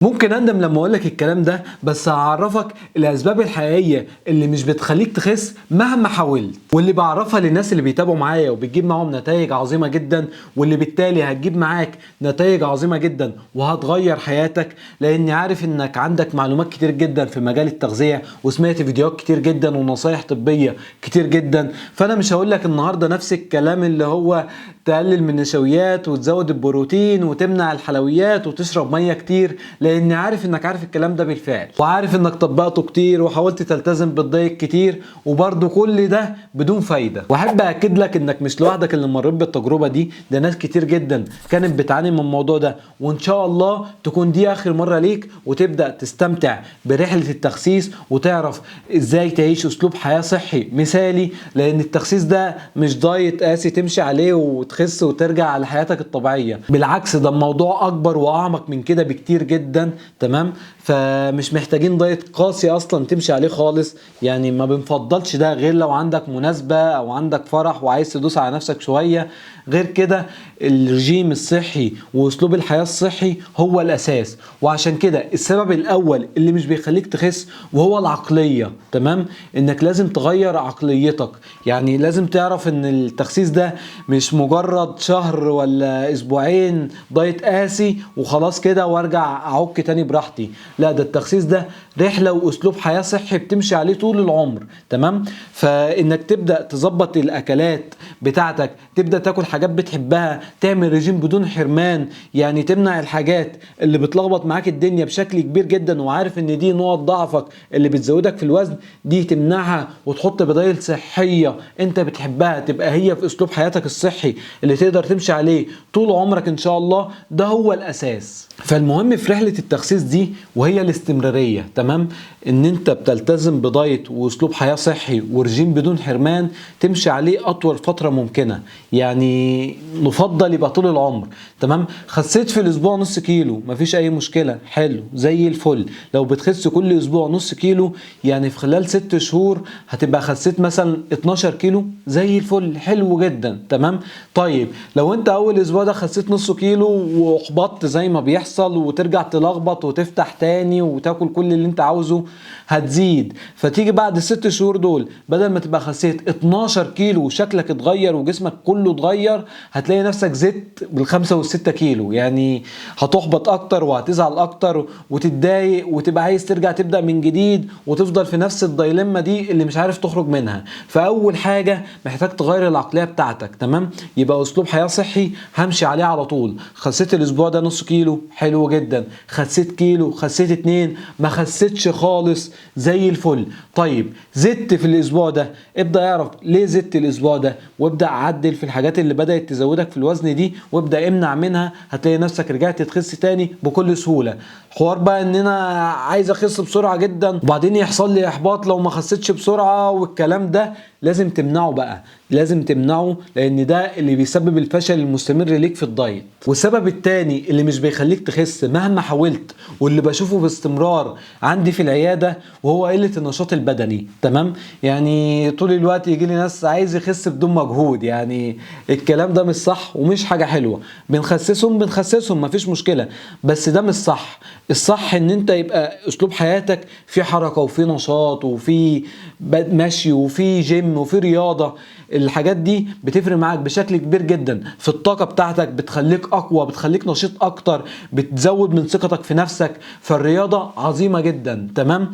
ممكن اندم لما اقولك الكلام ده، بس هعرفك الاسباب الحقيقية اللي مش بتخليك تخس مهما حاولت، واللي بعرفها للناس اللي بيتابعوا معايا وبتجيب معاهم نتائج عظيمة جدا، واللي بالتالي هتجيب معاك نتائج عظيمة جدا وهتغير حياتك، لاني عارف انك عندك معلومات كتير جدا في مجال التغذية، وسمعت فيديوهات كتير جدا ونصايح طبية كتير جدا. فانا مش هقولك النهارده نفس الكلام اللي هو تقلل من النشويات وتزود البروتين وتمنع الحلويات وتشرب مية كتير، لاني عارف انك عارف الكلام ده بالفعل، وعارف انك طبقته كتير وحاولت تلتزم بالدايت كتير، وبرده كل ده بدون فايده. واحب اكد لك انك مش لوحدك اللي مريت بالتجربة دي، ده ناس كتير جدا كانت بتعاني من الموضوع ده، وان شاء الله تكون دي اخر مرة ليك وتبدا تستمتع برحله التخسيس وتعرف ازاي تعيش اسلوب حياة صحي مثالي، لان التخسيس ده مش دايت قاسي تمشي عليه وتخس وترجع على حياتك الطبيعية، بالعكس ده الموضوع اكبر واعمق من كده بكتير جدا. تمام؟ فمش محتاجين دايت قاسي اصلا تمشي عليه خالص، يعني ما بنفضلش ده غير لو عندك مناسبة او عندك فرح وعايز تدوس على نفسك شوية. غير كده الرجيم الصحي واسلوب الحياة الصحي هو الاساس، وعشان كده السبب الاول اللي مش بيخليك تخس وهو العقلية. تمام؟ انك لازم تغير عقليتك، يعني لازم تعرف ان التخسيس ده مش مجرد شهر ولا اسبوعين دايت قاسي وخلاص كده وارجع اعك تاني براحتي، لا ده التخسيس ده رحلة واسلوب حياة صحي بتمشي عليه طول العمر. تمام؟ فانك تبدأ تظبط الاكلات بتاعتك، تبدأ تاكل حاجات بتحبها، تعمل رجيم بدون حرمان، يعني تمنع الحاجات اللي بتلخبط معاك الدنيا بشكل كبير جدا، وعارف ان دي نقط ضعفك اللي بتزودك في الوزن، دي تمنعها وتحط بدائل صحية انت بتحبها، تبقى هي في اسلوب حياتك الصحي اللي تقدر تمشي عليه طول عمرك ان شاء الله. ده هو الاساس. فالمهم في رحلة التخسيس دي وهي الاستمرارية. تمام؟ ان انت بتلتزم بدايت واسلوب حياة صحي ورجيم بدون حرمان تمشي عليه اطول فترة ممكنة، يعني نفضل يبقى طول العمر. تمام؟ خسيت في الاسبوع نص كيلو مفيش اي مشكلة، حلو زي الفل. لو بتخس كل اسبوع نص كيلو يعني في خلال 6 شهور هتبقى خسيت مثلا 12 كيلو، زي الفل، حلو جدا. تمام؟ طيب لو انت اول اسبوع ده خسيت نص كيلو واحبطت زي ما بيحصل وترجع تلخبط وتفتح تاني وتاكل كل اللي انت عاوزه، هتزيد. فتيجي بعد 6 شهور دول بدل ما تبقى خسيت 12 كيلو وشكلك اتغير وجسمك كله اتغير، هتلاقي نفسك زدت بال5 وال6 كيلو، يعني هتحبط اكتر وهتزعل اكتر وتتضايق وتبقى عايز ترجع تبدأ من جديد وتفضل في نفس الدايلما دي اللي مش عارف تخرج منها. فاول حاجة محتاج تغير العقلية بتاعتك. تمام؟ يبقى اسلوب حياة صحي همشي عليه على طول. خسيت الاسبوع ده نص كيلو، حلو جدا. خسيت كيلو، خسيت 2، ما خسيتش خالص، زي الفل. طيب زدت في الاسبوع ده، ابدأ اعرف ليه زدت الاسبوع ده، وابدأ عدل في الحاجات اللي بدأت تزودك في الوزن دي، وابدأ امنع منها، هتلاقي نفسك رجعت تخس تاني بكل سهولة. حوار بقى ان انا عايز اخس بسرعة جدا وبعدين يحصل لي احباط لو ما خسيتش بسرعة والكلام ده، لازم تمنعه بقى، لازم تمنعه، لان ده اللي بيسبب الفشل المستمر ليك في الدايت. والسبب التاني اللي مش بيخليك تخس مهما حاولت واللي بشوفه باستمرار عندي في العيادة، وهو قلة النشاط البدني. تمام؟ يعني طول الوقت يجي لي ناس عايز يخس بدون مجهود، يعني الكلام ده مش صح ومش حاجة حلوة. بنخسسهم مفيش مشكلة، بس ده مش صح. الصح ان انت يبقى اسلوب حياتك في حركة وفي نشاط وفي مشي وفي جيم وفي رياضة. الحاجات دي بتفرق معاك بشكل كبير جدا في الطاقة بتاعتك، بتخليك اقوى، بتخليك نشيط اكتر، بتزود من ثقتك في نفسك. فالرياضة عظيمة جدا. تمام؟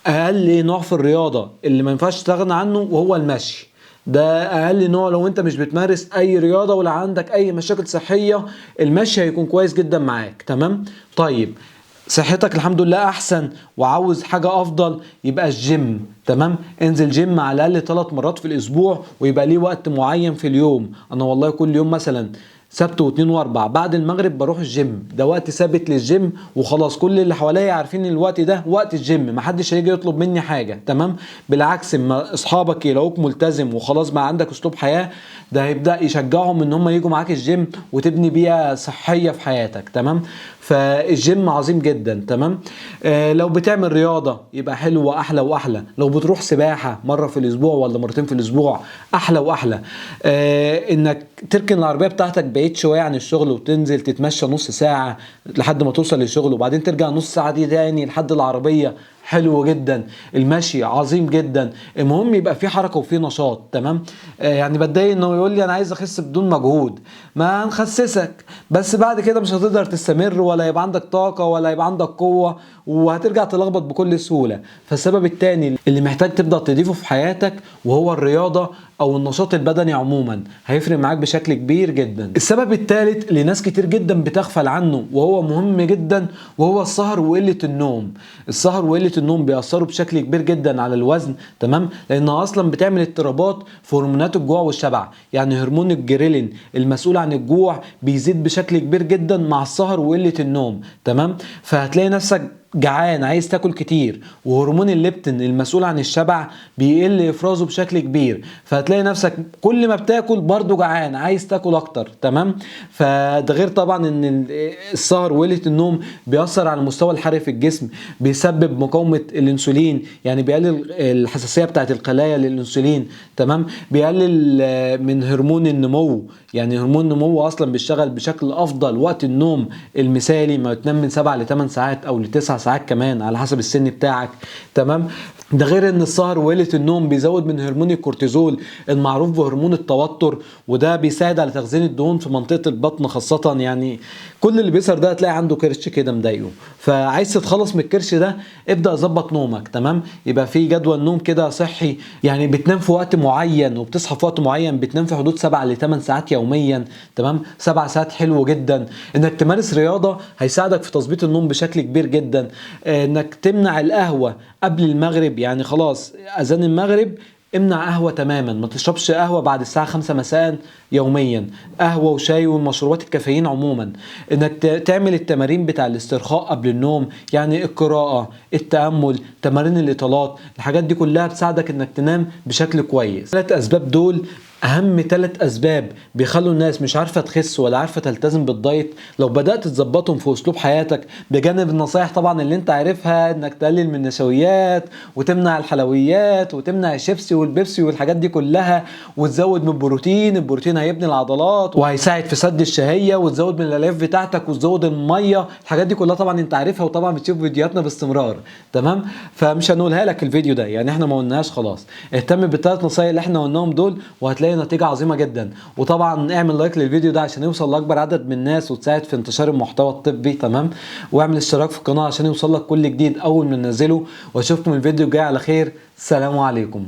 اقل نوع في الرياضة اللي ما ينفعش تستغنى عنه وهو المشي. ده اقل نوع. لو انت مش بتمارس اي رياضة ولا عندك اي مشاكل صحية، المشي هيكون كويس جدا معاك. تمام؟ طيب صحتك الحمد لله احسن وعاوز حاجة افضل، يبقى الجيم. تمام؟ انزل جيم على الاقل 3 مرات في الاسبوع، ويبقى ليه وقت معين في اليوم. انا والله كل يوم مثلا سبت واثنين واربع بعد المغرب بروح الجيم، ده وقت ثابت للجيم وخلاص، كل اللي حواليا عارفين الوقت ده وقت الجيم، محدش هيجي يطلب مني حاجة. تمام؟ بالعكس اما اصحابك يلاقوك ملتزم وخلاص بقى عندك اسلوب حياة، ده هيبدأ يشجعهم ان هم يجوا معاك الجيم وتبني بيئة صحية في حياتك. تمام؟ فالجيم عظيم جدا. تمام؟ لو بتعمل رياضة يبقى حلو واحلى واحلى. لو بتروح سباحة مرة في الاسبوع ولا مرتين في الاسبوع احلى واحلى. انك تركن العربية بتاعتك بعيد شوية عن الشغل وتنزل تتمشى نص ساعة لحد ما توصل للشغل، وبعدين ترجع نص ساعة دي تاني لحد العربية. حلو جدا، المشي عظيم جدا، المهم يبقى في حركة وفي نشاط. تمام. يعني بتضايق انه يقول لي انا عايز اخس بدون مجهود. ما هنخسسك، بس بعد كده مش هتقدر تستمر، ولا يبقى عندك طاقة، ولا يبقى عندك قوة، وهترجع تلخبط بكل سهولة. فالسبب التاني اللي محتاج تبدا تضيفه في حياتك وهو الرياضة او النشاط البدني عموما، هيفرق معاك بشكل كبير جدا. السبب الثالث اللي ناس كتير جدا بتغفل عنه وهو مهم جدا، وهو السهر وقلة النوم. السهر وقلة النوم بيأثروا بشكل كبير جدا على الوزن. تمام، لانها اصلا بتعمل اضطرابات في هرمونات الجوع والشبع. يعني هرمون الجريلين المسؤول عن الجوع بيزيد بشكل كبير جدا مع السهر وقلة النوم. تمام، فهتلاقي نفسك جعان عايز تاكل كتير، وهرمون الليبتين المسؤول عن الشبع بيقل افرازه بشكل كبير، فهتلاقي نفسك كل ما بتاكل برضو جعان عايز تاكل اكتر. تمام، فده غير طبعا ان السهر وقلة النوم بيأثر على مستوى الحرق في الجسم، بيسبب مقاومة الانسولين، يعني بيقلل الحساسية بتاعت الخلايا للانسولين. تمام، بيقلل من هرمون النمو، يعني هرمون النمو اصلا بيشتغل بشكل افضل وقت النوم المثالي، ما تنام من 7 ل 8 ساعات او ل 9 ساعات كمان على حسب السن بتاعك. تمام، ده غير ان السهر وقلة النوم بيزود من هرمون الكورتيزول المعروف بهرمون التوتر، وده بيساعد على تخزين الدهون في منطقة البطن خاصة. يعني كل اللي بيسهر ده هتلاقي عنده كرش كده مضايقه، فعايز تتخلص من الكرش ده ابدأ ظبط نومك. تمام، يبقى في جدول نوم كده صحي، يعني بتنام في وقت معين وبتصحى في وقت معين، بتنام في حدود 7 ل 8 ساعات يوميا. تمام، 7 ساعات حلو جدا. انك تمارس رياضة هيساعدك في تظبيط النوم بشكل كبير جدا. انك تمنع القهوة قبل المغرب، يعني خلاص اذان المغرب امنع قهوة تماما، ما تشربش قهوة بعد الساعة 5 مساء يوميا، قهوة وشاي والمشروبات الكافيين عموما. انك تعمل التمارين بتاع الاسترخاء قبل النوم، يعني القراءة، التأمل، تمارين الإطالات، الحاجات دي كلها بتساعدك انك تنام بشكل كويس. 3 أسباب دول اهم 3 اسباب بيخلوا الناس مش عارفه تخس ولا عارفه تلتزم بالدايت. لو بدات تظبطهم في اسلوب حياتك، بجانب النصايح طبعا اللي انت عارفها، انك تقلل من النشويات وتمنع الحلويات وتمنع الشيبسي والبيبسي والحاجات دي كلها، وتزود من البروتين، البروتين هيبني العضلات وهيساعد في سد الشهية، وتزود من الالياف بتاعتك وتزود المية، الحاجات دي كلها طبعا انت عارفها وطبعا بتشوف فيديوهاتنا باستمرار. تمام، فمش هنقولها لك الفيديو ده، يعني احنا ما قلناهاش خلاص. اهتم بالثلاث نصايح اللي احنا قلناهم دول وهتلاقي نتيجة عظيمة جدا. وطبعا اعمل لايك للفيديو ده عشان يوصل لاكبر عدد من الناس وتساعد في انتشار المحتوى الطبي. تمام، واعمل اشتراك في القناة عشان يوصل لك كل جديد اول ما ننزله. واشوفكم الفيديو الجاي على خير. سلام عليكم.